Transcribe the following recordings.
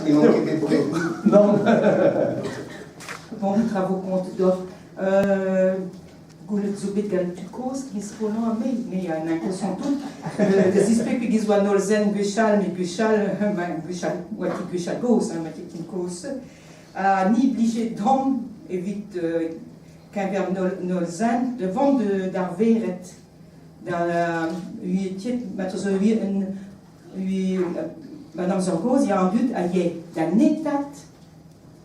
Emañ ket bepred. Non. Bon, travaux compte d'or. Goulet zo bet gant tud kozh giz Roland ha me, me a l'impression tout, da zispleg pegiz oa an holl zen gwechall, met gwechall, gwechall, oa ket gwechall gozh, hein, ma ket ken kozh. Ha ni blije d'omp evit keñver an holl zen da vont d'ar vered, da uietiet, ma zo an amzer gozh, ya an dud a yae da netat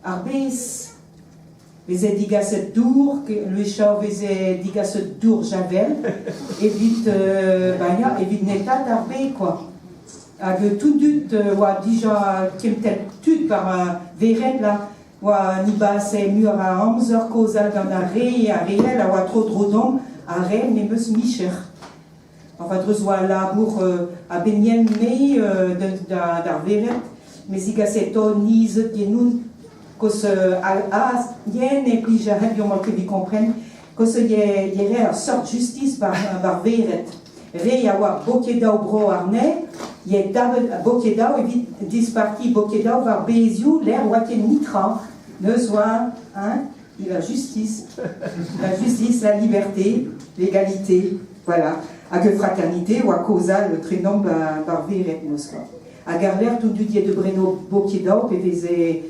ar bez. Veze digaset dour, Louis-Charles veze digaset dour Javel evit ba ya, evit netaat ar bed quoi. Hag tout dud oa dija kemtel tud war ar vered là, oa ni base muioc'h a amzer kaozeal gant ar re ar re all a oa tro-dro deomp, ar re memes micher. Enfin, dreuz oa al labour a-benn-me d'ar vered, me zigase nizet genoun, koz a yen e plij a ret deomp evit kompren, koz e re ur seurt justis bar vered. Re a oa bokedaou bro arne, ye davet bokedaou evit disparti bokedaou war bezioù lec'h oa ket nitra. Neuz oa, hein, la justice, la justice, la liberté, l'égalité, voilà. Hag fraternité oa kaozal trenomp bar vered noz quoi. Hag ar lec'h tout dud de breno bokedaou pe veze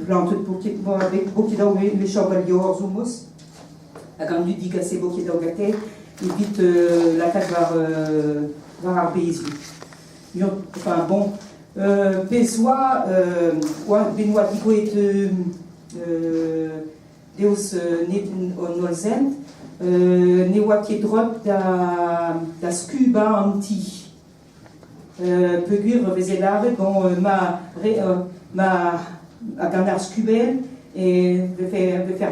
plantet bokedaou mechor balior zo mos. Hag an dud digase bokedaou gante evit lakaat war, war ar bezioù. Enfin bon, pezh oa, oa ben oa digouezhet deus an holl sent, ne oa ket droit da skubañ an ti. Peogwir e veze lâret, bon, ma, ma, gant ar skubell e vefe, vefe,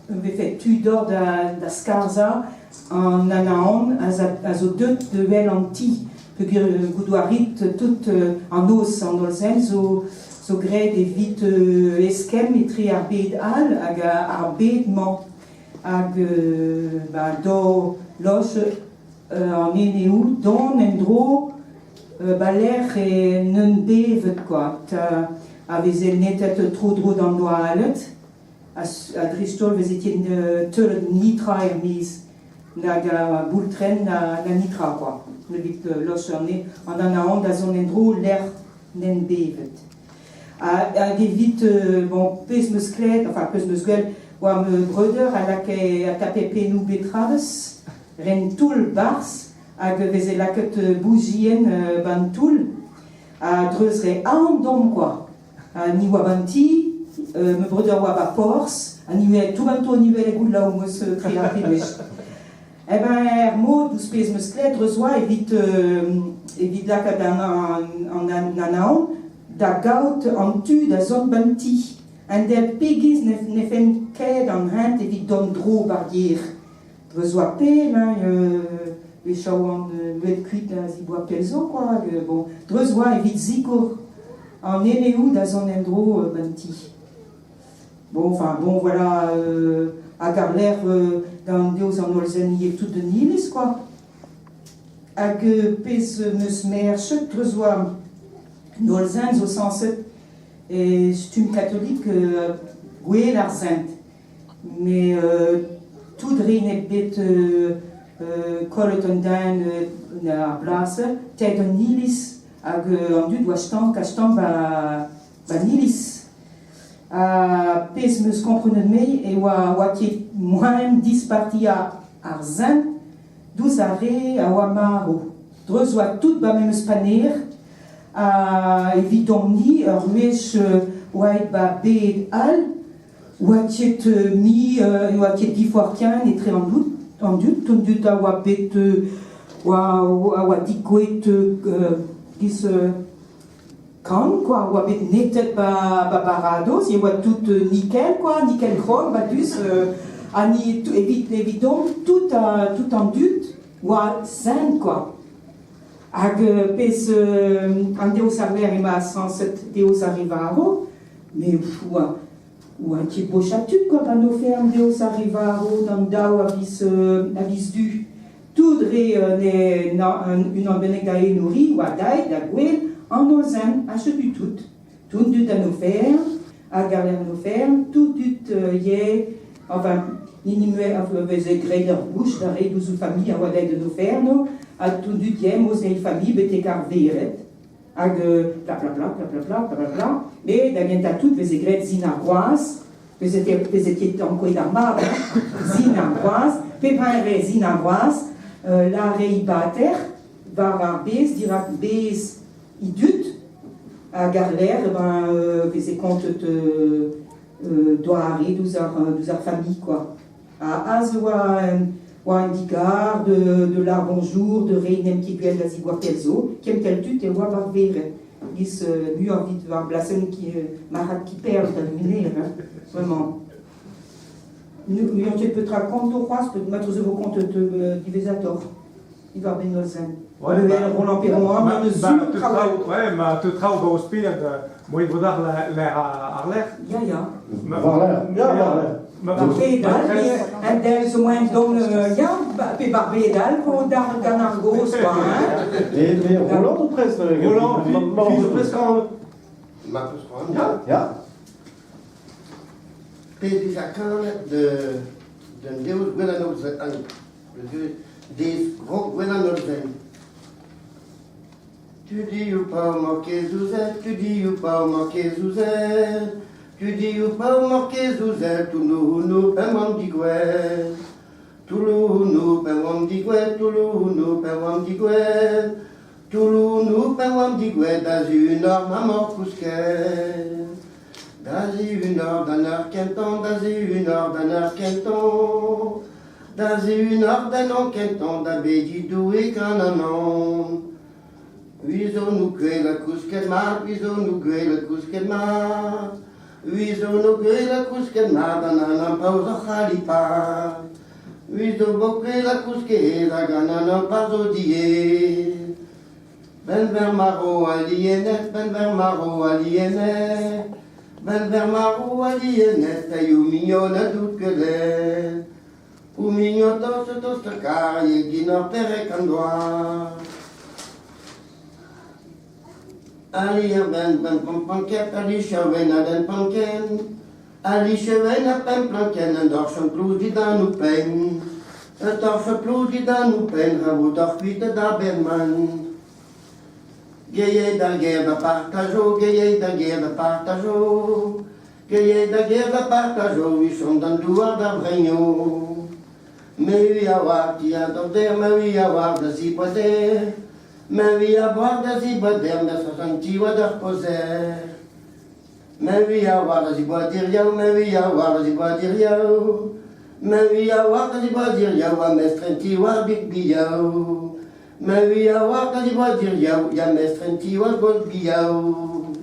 vefe tu d'or da skarzhañ an anaon a zo deuet da wel an ti. Peogwir goût a rit tout an noz an holl-sen zo zo graet evit eskemm etre ar bed all hag ar bed-mañ. Hag ba do los an eneoù dont en-dro ba lec'h e n'eun bevet quoi. A veze netet tro-dro d'an oaled ha dreist-holl veze ket teulet nitra er-maez. Nag a boultrenn na nitra kwa. Evit los an anaon da zont en-dro lec'h n'en bevet. Hag evit bon pezh 'meus klevet, enfin pezh 'meus gwell, oa ma breudeur a lakae a tape pennoù betravez, ren toull 'barzh, hag e veze lakaet bouzien 'ba'n toull, a-dreuz re aon domp kwa. Ha ni oa 'ba'n ti, ma breudeur oa 'ba porzh, ha ni oa tout ganto nivel e goulaou 'meus tre ar wech. Eh ben, er mod ouzh pezh 'meus klevet dreuz oa evit evit lakaat an, an, an anaon da gaout an tu da zont 'ba'n ti. An der pegiz ne, ne fenn ket an hent evit dont dro 'ba'r gêr. Dreuz oa pell, hein, wechaou an deuet kuit a ziboa pell zo, quoi. Hag, bon, dreuz oa evit sikour an eneoù da zont en-dro 'ba'n ti. Bon, enfin, bon, voilà, hag ar lec'h gant deus an holl zen ivez tout d'un iliz, quoi. Hag pezh 'meus merchet, treuz oa an holl zen zo sañset e stumm katolik gwell ar sent. Mais tout dre n'eo bet kollet an den ar blas, tet an iliz hag an dud oa stank ha stank ba 'Ba 'n iliz. Ha pezh 'meus komprenet-me e oa oa ket moaien dispartiañ ar sent douzh ar re a oa marv. Dreuz oa tout 'ba memes paner ha evidomp-ni ur wech oa aet 'ba bed all oa ket mi oa ket diforc'hiañ etre an dud, an dud, an dud a oa bet oa a oa digouezet giz Kan kwa, oa bet netet ba, ba baradoz, e oa tout nickel kwa, nickel chrome badus, ha ni evit evidomp tout, tout an dud oa sent kwa. Hag pezh an deus ar lec'h ema sañset deus ar re varv, mais oa oa ket bochad tud kwa d'an oferenn deus ar re varv d'an daou a viz a viz du. Tout re ne unan bennak da enoriñ oa daet da gouel an holl zen ha setu tout. Tout dud an oferenn, hag ar an oferenn, tout dud ivez, enfin, hini a veze graet ur bouch da reiñ ouzh o familh a oa deuet an oferenn, ha tout dud ivez moz e familh betek ar vered. Hag bla bla bla bla bla bla bla bla met da gentañ tout veze graet sin ar groaz, veze veze ket ankouaet ar mab, hein, sin ar groaz, pep hini 'rae sin ar groaz, lâre he bater war ar bez dirak bez he dud hag àr-lerc'h ben veze kontet doare douzh ar douzh ar familh quoi. Ha aze oa oa un digar de de lâr bonjour, de reiñ n'em ket gwell da zigoar pell zo, kentel tud e oa war vered. Giz muioc'h evit war blasenn ki marc'had Kiperl da Luminaire, hein, vraiment. N'ouion ket petra konto c'hoazh, marteze vo kontet diwezhatoc'h diwar-benn neuze. Ouais, Roland Perron, ma neus zu Ouais, ma te traoù ba o spered, moi vo d'ar l'air ar lec'h. Ya, ya. War-lerc'h, ya, war-lerc'h. Ar bed all, un del zo moaien dont, ya, pe bar bed all vo d'ar gant ar gozh, quoi, hein. Et mais Roland ou presque Roland, vi zo presque Ma peus c'hoant. Ya, ya. Pezh bezañ kanet d'un deus gwellañ dez gwellañ holl Tudioù paour kaezh ouzh tudioù paour kaezh ouzh tudioù paour kaezh ouzh toulounou p'emañ digouezh Toulounou p'emañ digouezh Toulounou p'emañ digouezh Toulounou p'emañ digouezh da zun eur ma 'mañ kousket Da zihun eur d'an eur kentañ da zihun eur d'an eur kentañ Da zihun eur d'an eur kentañ da bediñ Doue gant an aon Uizonoù gwell kousket mat, uizonoù gwell kousket mat Uizonoù gwell kousket mat an anañ paour c'halipat Uizonoù gwell kousket hag an anañ zo diaes Ben ver maro alienet, ben ver maro alienet Ben ver maro alienet, tailhoù mignon a dout kelet O mignon tost tost kar egin ur perek an doa Ali ar benn benn panket, Ali Chaouen a den panken Ali Cheven a pemp planken, un dorchon plouz dindan ho penn Un torchon plouz dindan ho penn, ra vo deoc'h kuitet da benn-man Geiet da gêr da partajo, geiet da gêr da partajo Geiet da gêr da partajo, e chom d'an douar da vreigno Me a oar ti a dorder, me a oar da ziboader Me a oar da ziboader, me an ti oa d'ar pozer Me a oar da ziboadir yaou, me a oar da ziboadir yaou Me a oar da ziboadir yaou, a mestr en ti oar big biaou Me a oar da ziboadir yaou, ya mestr en ti oar gwall biaou.